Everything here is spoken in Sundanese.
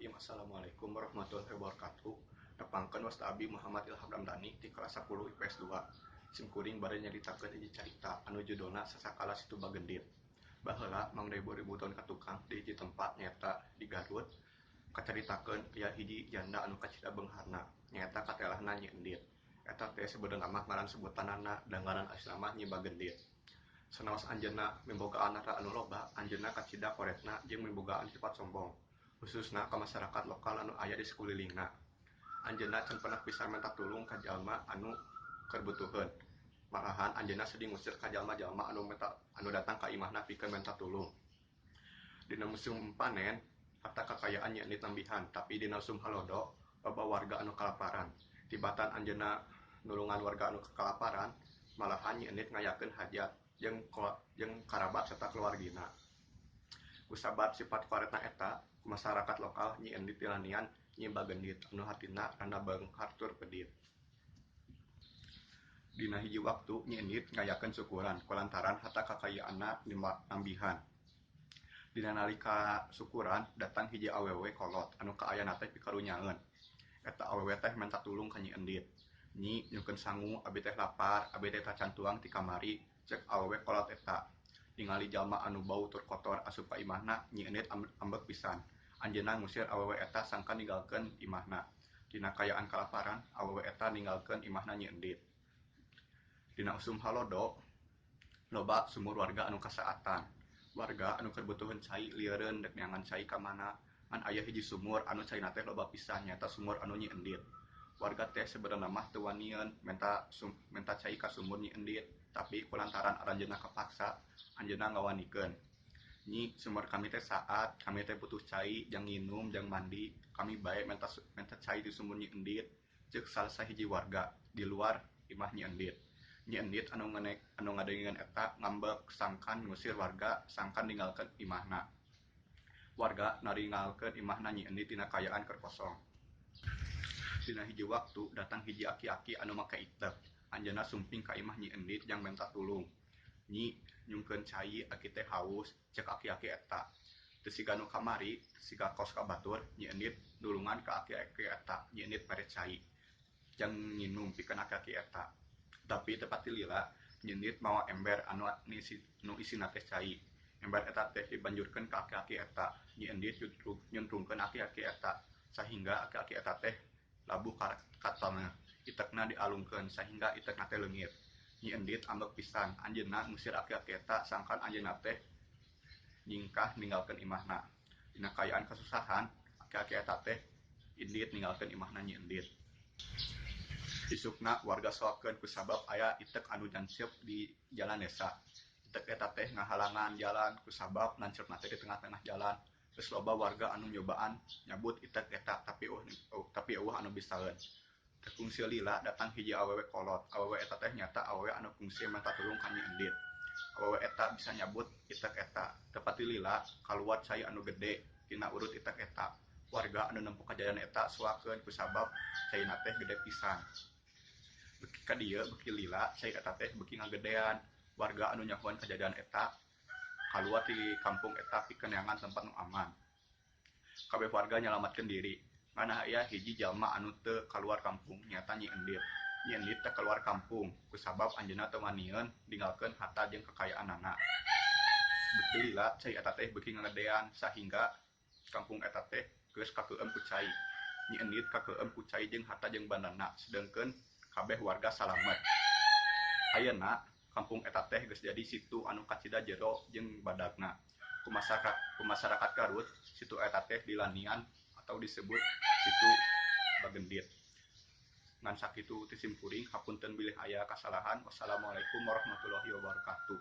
Bismillahirrahmanirrahim. Assalamualaikum warahmatullahi wabarakatuh. Nepangkeun wasta abdi Muhammad Ilham Ramdhani ti kelas 10 IPS 2. Sim kuring bade nyaritakeun hiji carita anu judulna Sasakala Situ Bagendit. Baheula mangribu-ribu taun ka tukang di hiji tempat nyaeta di Garut kacaritakeun aya hiji janda anu kacida beungharna nyaeta katelahna Nyi Endit. Eta teh sabenerna mah ngaran sebutanana da ngaran aslina mah Nyi Bagendit. Sanaos anjeunna mibogaan harta anu loba, anjeunna kacida koretna jeung mibogaan sifat sombong, khususna ka masyarakat lokal anu aya di sakulilingna. Anjeunna can pernah pisan menta tulung ka jalma anu keur butuheun. Malahan anjeunna sedih ngusir ka jalma-jalma anu menta anu datang ka imahna pikeun menta tulung. Dina musim panen, harta kakayaan Nyi Endit nambihan, tapi dina usum halodo loba warga anu kalaparan. Tibatan anjeunna nulungan warga anu kalaparan, malahan Nyi Endit ngayakeun hajat jeung karabat serta keluargina. Kusabab sifat koretna eta, ku masyarakat lokal Nyi Endit dilanian Nyi Bagendit anu hartina randa beunghar tur pedit. Dina hiji waktu Nyi Endit ngayakeun syukuran kulantaran harta kakayaanna nambihan. Dina nalika syukuran datang hiji awewe kolot anu kaayana teh pikarunyaeun. Eta awewe teh menta tulung ka Nyi Endit. "Nyi, nyungkeun sangu, abi teh lapar, abi teh tacan tuang ti kamari," cek awewe kolot eta. Ningali jalma anu bau tur kotor asup ka imahna, Nyi Endit ambek pisan. Anjeunna ngusir awewe eta sangkan ninggalkeun imahna. Dina kaayaan kalaparan, awewe eta ninggalkeun imahna Nyi Endit. Dina usum halodo, loba sumur warga anu kasaatan. Warga anu keur butuheun cai lieureun dek neangan cai ka mana, ngan aya hiji sumur anu caina teh loba pisan, nyaeta sumur anu Nyi Endit. Warga teh sabenerna mah teu wanieun menta cai ka sumur Nyi Endit, tapi kulantaran aranjeunna kapaksa, anjeunna ngawanikeun. "Nyi, sumur kami teh saat, kami teh butuh cai jang nginum jang mandi, kami bae menta cai di sumur Nyi Endit," ceuk salah sahiji warga di luar imah Nyi Endit. Nyi Endit anu ngadengeun eta ngambek sangkan ngusir warga sangkan ninggalkeun imahna. Warga naringgalkeun imahna Nyi Endit dina kaayaan keur kosong. Dina hiji waktu datang hiji aki-aki anu make itek. Anjeunna sumping ka imah Nyi Endit jang menta tulung. "Nyi, nyungkeun cai, aki teh haus," cek aki-aki eta. Teu siga nu kamari, siga kos ka batur, Nyi Endit nulungan ka aki-aki eta. Nyi Endit mere cai jang nginum pikeun aki-aki eta. Tapi teu pati lila, Nyi Endit mawa ember anu isina teh cai. Ember eta teh dibanjurkeun ka aki-aki eta. Nyi Endit nyuntrungkeun aki-aki eta sahingga aki-aki eta teh labuh ka taneuh. Itekna dialungkeun sahingga itekna teh leungit. Nyi Endit ambek pisan, anjeunna ngusir aki-aki eta sangkan anjeunna teh nyingkah ninggalkeun imahna. Dina kaayaan kasusahan, aki-aki eta teh indit ninggalkeun imahna Nyi Endit. Isukna warga soakeun kusabab aya itek anu nancep di jalan desa. Itek eta teh ngahalangan jalan kusabab nancepna teh di tengah-tengah jalan. Geus loba warga anu nyobaan nyabut itek eta tapi euweuh anu bisaeun. Teu kungsi lila datang hiji awewe kolot. Awewe eta teh nyaeta awewe anu kungsi menta tulung ka Nyi Endit. Awewe eta bisa nyabut itek eta. Teu pati lila kaluar cai anu gede tina urut itek eta. Warga anu nempo kajadian eta soakeun kusabab caina teh gede pisan. Beuki ka dieu beuki lila cai eta teh beuki ngagedean. Warga anu nyahoan kajadian eta kaluar ti kampung eta pikeun neangan tempat nu aman. Kabeh warga nyalametkeun diri. Ngan aya hiji jalma anu teu kaluar kampung, nyaeta Nyi Endit. Nyi Endit teu kaluar kampung kusabab anjeunna teu wanieun ninggalkeun harta jeung kakayaanana. Beuki lila cai eta teh beuki ngagedean sahingga kampung eta teh geus kakeueum ku cai. Nyi Endit kakeueum ku cai jeung harta jeung bandana, sedengkeun kabeh warga salamet. Ayeuna kampung eta teh geus jadi situ anu kacida jero jeung badagna. Ku masyarakat Garut, situ eta teh dilanian atau disebut Situ Bagendit. Ngan sakitu ti sim kuring, hapunten bilih aya kasalahan. Wassalamualaikum warahmatullahi wabarakatuh.